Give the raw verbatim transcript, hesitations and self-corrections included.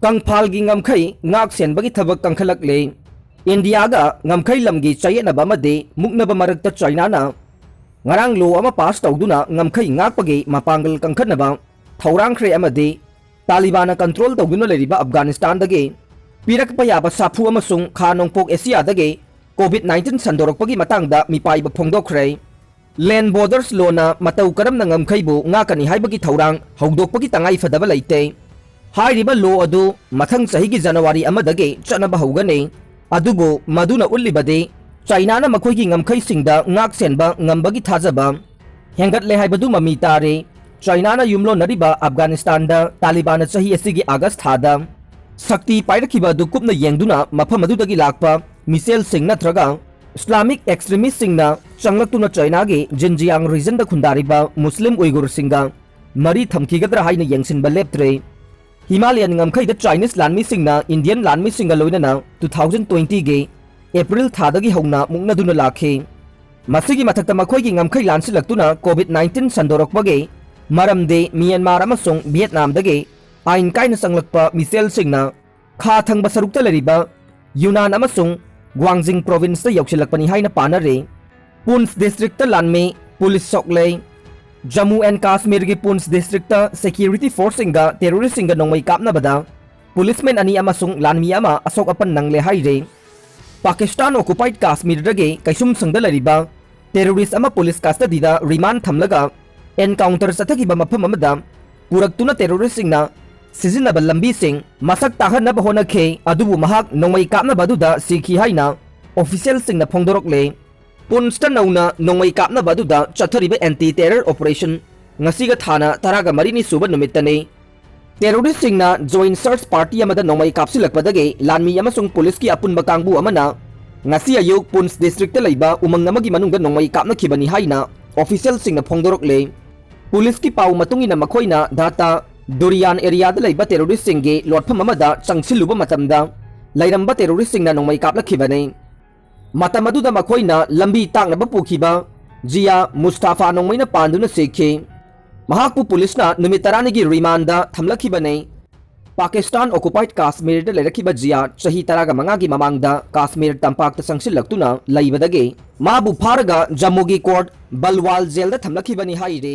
ꯀꯪꯐꯥꯜꯒꯤ ꯉꯝꯈꯩ ꯉꯥꯛ ꯁꯦꯟꯕꯒꯤ ꯊꯕꯛ ꯀꯟꯈꯠꯂꯛꯂꯦ꯫ ꯏꯟꯗꯤꯌꯥꯒ ꯉꯝꯈꯩ ꯂꯝꯒꯤ ꯆꯌꯦꯠꯅꯕ ꯑꯃꯗꯤ ꯃꯨꯛꯅꯕ ꯃꯔꯛꯇ ꯆꯥꯏꯅꯥꯅ ꯉꯔꯥꯡ ꯂꯣ ꯑꯃ ꯄꯥꯁ ꯇꯧꯗꯨꯅ ꯉꯝꯈꯩ ꯉꯥꯛꯄꯒꯤ ꯃꯄꯥꯡꯒꯜ ꯀꯟꯈꯠꯅꯕ ꯊꯧꯔꯥꯡꯈ꯭ꯔꯦ ꯑꯃꯗꯤ ꯇꯥꯂꯤꯕꯥꯟꯅ ꯀꯟꯇ꯭ꯔꯣꯜ ꯇꯧꯗꯨꯅ ꯂꯩꯔꯤꯕ ꯑꯐꯒꯥꯅꯤꯁꯇꯥꯟꯗꯒꯤ ꯄꯤꯔꯛꯄ ꯌꯥꯕ ꯁꯥꯐꯨ ꯑꯃꯁꯨꯡ ꯈꯥ ꯅꯣꯡꯄꯣꯛ ꯑꯦꯁꯤꯌꯥꯗꯒꯤ ꯀꯣꯚꯤꯗ ꯅꯥꯏꯟꯇꯤꯟ ꯁꯟꯗꯣꯔꯛꯄꯒꯤ ꯃꯇꯥꯡꯗ ꯃꯤꯄꯥꯏꯕ ꯐꯣꯡꯗꯣꯛꯈ꯭ꯔꯦ꯫ ꯂꯦꯟ ꯕꯣꯔꯗꯔꯁ ꯂꯣꯅ ꯃꯇꯧ ꯀꯔꯝꯅ ꯉꯝꯈꯩꯕꯨ ꯉꯥꯛꯀꯅꯤ ꯍꯥꯏꯕꯒꯤ ꯊꯧꯔꯥꯡ ꯍꯧꯗꯣꯛꯄꯒꯤ ꯇꯉꯥꯏ ꯐꯗꯕ ꯂꯩꯇꯦ꯫ ꯍꯥꯏꯔꯤꯕ ꯂꯣ ꯑꯗꯨ ꯃꯊꯪ ꯆꯍꯤꯒꯤ ꯖꯅꯋꯥꯔꯤ ꯑꯃꯗꯒꯤ ꯆꯠꯅꯕ ꯍꯧꯒꯅꯤ꯫ ꯑꯗꯨꯕꯨ ꯃꯗꯨꯅ ꯎꯠꯂꯤꯕꯗꯤ ꯆꯥꯏꯅꯥꯅ ꯃꯈꯣꯏꯒꯤ ꯉꯝꯈꯩꯁꯤꯡꯗ ꯉꯥꯛ ꯁꯦꯟꯕ ꯉꯝꯕꯒꯤ ꯊꯥꯖꯕ ꯍꯦꯟꯒꯠꯂꯦ ꯍꯥꯏꯕꯗꯨ ꯃꯃꯤ ꯇꯥꯔꯦ꯫ ꯆꯥꯏꯅꯥꯅ ꯌꯨꯝꯂꯣꯟꯅꯔꯤꯕ ꯑꯐꯒꯥꯅꯤꯁꯇꯥꯟꯗ ꯇꯥꯂꯤꯕꯥꯟꯅ ꯆꯍꯤ ꯑꯁꯤꯒꯤ ꯑꯥꯒꯁ ꯊꯥꯗ ꯁꯛꯇꯤ ꯄꯥꯏꯔꯛꯈꯤꯕ ꯑꯗꯨ ꯀꯨꯞꯅ ꯌꯦꯡꯗꯨꯅ ꯃꯐꯝ ꯑꯗꯨꯗꯒꯤ ꯂꯥꯛꯄ ꯃꯤꯁꯦꯜꯁꯤꯡ ꯅꯠꯇ꯭ꯔꯒ ꯏꯁꯂꯥꯃꯤꯛ ꯑꯦꯛꯁꯇ꯭ꯔꯤꯃꯤꯁꯁꯤꯡꯅ ꯆꯪꯂꯛꯇꯨꯅ ꯆꯥꯏꯅꯥꯒꯤ ꯖꯤꯟꯖꯤꯌꯥꯡ ꯔꯤꯖꯟꯗ ꯈꯨꯟꯗꯥꯔꯤꯕ ꯃꯨꯁꯂꯤꯝ ꯎꯏꯒꯨꯔꯁꯤꯡꯒ ꯃꯔꯤ ꯊꯝꯈꯤꯒꯗ꯭ꯔꯥ ꯍꯥꯏꯅ ꯌꯦꯡꯁꯤꯟꯕ ꯂꯦꯞꯇ꯭ꯔꯦ꯫ ꯍꯤꯃꯥꯂꯌꯟ ꯉꯝꯈꯩꯗ ꯆꯥꯏꯅꯤꯁ ꯂꯥꯟꯃꯤꯁꯤꯡꯅ ꯏꯟꯗꯤꯌꯟ ꯂꯥꯟꯃꯤꯁꯤꯡꯒ ꯂꯣꯏꯅꯅ ꯇꯨ ꯊꯥꯎꯖꯟ ꯇ꯭ꯋꯦꯟꯇꯤꯒꯤ ꯑꯦꯄ꯭ꯔꯤꯜ ꯊꯥꯗꯒꯤ ꯍꯧꯅ ꯃꯨꯛꯅꯗꯨꯅ ꯂꯥꯛꯈꯤ꯫ ꯃꯁꯤꯒꯤ ꯃꯊꯛꯇ ꯃꯈꯣꯏꯒꯤ ꯉꯝꯈꯩ ꯂꯥꯟꯁꯤꯜꯂꯛꯇꯨꯅ ꯀꯣꯚꯤꯗ ꯅꯥꯏꯟꯇꯤꯟ ꯁꯟꯗꯣꯔꯛꯄꯒꯤ ꯃꯔꯝꯗꯤ ꯃ꯭ꯌꯥꯟꯃꯥꯔ ꯑꯃꯁꯨꯡ ꯚꯤꯌꯦꯠꯅꯥꯝꯗꯒꯤ ꯑꯥꯏꯟ ꯀꯥꯏꯅ ꯆꯪꯂꯛꯄ ꯃꯤꯁꯦꯜꯁꯤꯡꯅ ꯈꯥ ꯊꯪꯕ ꯁꯔꯨꯛꯇ ꯂꯩꯔꯤꯕ ꯌꯨꯅꯥꯟ ꯑꯃꯁꯨꯡ ꯒ꯭ꯋꯥꯡꯖꯤꯡ ꯄ꯭ꯔꯣꯚꯤꯟꯁꯇ ꯌꯧꯁꯤꯜꯂꯛꯄꯅꯤ ꯍꯥꯏꯅ ꯄꯥꯅꯔꯤ꯫ ꯄꯨꯟꯁ ꯗꯤꯁꯇ꯭ꯔꯤꯛꯇ ꯂꯥꯟꯃꯤ ꯄꯨꯂꯤꯁ ꯁꯣꯛꯂꯦ꯫ ꯖꯝꯃꯨ ꯑꯦꯟ ꯀꯥꯁꯃꯤꯔꯒꯤ ꯄꯨꯟꯁ ꯗꯤꯁꯇ꯭ꯔꯤꯛꯇ ꯁꯦꯀ꯭ꯌꯨꯔꯤꯇꯤ ꯐꯣꯔꯁꯁꯤꯡꯒ ꯇꯦꯔꯣꯔꯤꯁꯁꯤꯡꯒ ꯅꯣꯡꯃꯩ ꯀꯥꯞꯅꯕꯗ ꯄꯨꯂꯤꯁꯃꯦꯟ ꯑꯅꯤ ꯑꯃꯁꯨꯡ ꯂꯥꯟꯃꯤ ꯑꯃ ꯑꯁꯣꯛ ꯑꯄꯟ ꯅꯪꯂꯦ ꯍꯥꯏꯔꯤ꯫ ꯄꯥꯀꯤꯁꯇꯥꯟ ꯑꯣꯀꯨꯄꯥꯏꯗ ꯀꯥꯁꯃꯤꯔꯗꯒꯤ ꯀꯩꯁꯨꯝꯁꯪꯗ ꯂꯩꯔꯤꯕ ꯇꯦꯔꯣꯔꯤꯁ ꯑꯃ ꯄꯨꯂꯤꯁ ꯀꯁꯇꯗꯤꯗ ꯔꯤꯃꯥꯟ ꯊꯝꯂꯒ ꯑꯦꯟꯀꯥꯎꯟꯇꯔ ꯆꯠꯊꯈꯤꯕ ꯃꯐꯝ ꯑꯃꯗ ꯄꯨꯔꯛꯇꯨꯅ ꯇꯦꯔꯣꯔꯤꯁꯁꯤꯡꯅ ꯁꯤꯖꯤꯟꯅꯕ ꯂꯝꯕꯤꯁꯤꯡ ꯃꯁꯛ ꯇꯥꯛꯍꯟꯅꯕ ꯍꯣꯠꯅꯈꯤ, ꯑꯗꯨꯕꯨ ꯃꯍꯥꯛ ꯅꯣꯡꯃꯩ ꯀꯥꯞꯅꯕ ꯑꯗꯨꯗ ꯁꯤꯈꯤ ꯍꯥꯏꯅ ꯑꯣꯐꯤꯁꯤꯌꯦꯜꯁꯤꯡꯅ ꯐꯣꯡꯗꯣꯔꯛꯂꯦ꯫ ꯄꯨꯟꯁꯇ ꯅꯧꯅ ꯅꯣꯡꯃꯩ ꯀꯥꯞꯅꯕ ꯑꯗꯨꯗ ꯆꯠꯊꯔꯤꯕ ꯑꯦꯟꯇꯤ ꯇꯦꯔꯔ ꯑꯣꯄꯔꯦꯁꯟ ꯉꯁꯤꯒ ꯊꯥꯅ ꯇꯔꯥꯒ ꯃꯔꯤꯅꯤ ꯁꯨꯕ ꯅꯨꯃꯤꯠꯇꯅꯤ꯫ ꯇꯦꯔꯣꯔꯤꯁꯁꯤꯡꯅ ꯖꯣꯏꯟ ꯁꯔꯆ ꯄꯥꯔꯇꯤ ꯑꯃꯗ ꯅꯣꯡꯃꯩ ꯀꯥꯞꯁꯤꯜꯂꯛꯄꯗꯒꯤ ꯂꯥꯟꯃꯤ ꯑꯃꯁꯨꯡ ꯄꯨꯂꯤꯁꯀꯤ ꯑꯄꯨꯟꯕ ꯀꯥꯡꯕꯨ ꯑꯃꯅ ꯉꯁꯤ ꯑꯌꯨꯛ ꯄꯨꯟꯁ ꯗꯤꯁꯇ꯭ꯔꯤꯛꯇ ꯂꯩꯕ ꯎꯃꯪ ꯑꯃꯒꯤ ꯃꯅꯨꯡꯗ ꯅꯣꯡꯃꯩ ꯀꯥꯞꯅꯈꯤꯕꯅꯤ ꯍꯥꯏꯅ ꯑꯣꯐꯤꯁꯤꯌꯦꯜꯁꯤꯡꯅ ꯐꯣꯡꯗꯣꯔꯛꯂꯦ꯫ ꯄꯨꯂꯤꯁꯀꯤ ꯄꯥꯎ ꯃꯇꯨꯡ ꯏꯟꯅ ꯃꯈꯣꯏꯅ ꯙꯥꯇꯥ ꯗꯨꯔꯤꯌꯥꯟ ꯑꯦꯔꯤꯌꯥꯗ ꯂꯩꯕ ꯇꯦꯔꯣꯔꯤꯁꯁꯤꯡꯒꯤ ꯂꯣꯠꯐꯝ ꯑꯃꯗ ꯆꯪꯁꯤꯜꯂꯨꯕ ꯃꯇꯝꯗ ꯂꯩꯔꯝꯕ ꯇꯦꯔꯣꯔꯤꯁꯁꯤꯡꯅ ꯅꯣꯡꯃꯩ ꯀꯥꯞꯂꯛꯈꯤꯕꯅꯤ꯫ ꯃꯇꯝ ꯑꯗꯨꯗ ꯃꯈꯣꯏꯅ ꯂꯝꯕꯤ ꯇꯥꯛꯅꯕ ꯄꯨꯈꯤꯕ ꯖꯤꯌꯥ ꯃꯨꯁꯇꯥꯐꯥ ꯅꯣꯡꯃꯩꯅ ꯄꯥꯟꯗꯨꯅ ꯁꯤꯈꯤ꯫ ꯃꯍꯥꯛꯄꯨ ꯄꯨꯂꯤꯁꯅ ꯅꯨꯃꯤꯠ ꯇꯔꯥꯅꯤꯒꯤ ꯔꯤꯃꯥꯟꯗ ꯊꯝꯂꯛꯈꯤꯕꯅꯤ꯫ ꯄꯥꯀꯤꯁꯇꯥꯟ ꯑꯣꯀꯨꯄꯥꯏꯗ ꯀꯥꯁꯃꯤꯔꯗ ꯂꯩꯔꯛꯈꯤꯕ ꯖꯤꯌꯥ ꯆꯍꯤ ꯇꯔꯥꯒ ꯃꯉꯥꯒꯤ ꯃꯃꯥꯡꯗ ꯀꯥꯁꯃꯤꯔ ꯇꯝꯄꯥꯛꯇ ꯆꯪꯁꯤꯜꯂꯛꯇꯨꯅ ꯂꯩꯕꯗꯒꯤ ꯃꯥꯕꯨ ꯐꯥꯔꯒ ꯖꯝꯃꯨꯒꯤ ꯀꯣꯔꯠ ꯕꯜꯋꯥꯜ ꯖꯦꯜꯗ ꯊꯝꯂꯛꯈꯤꯕꯅꯤ ꯍꯥꯏꯔꯤ꯫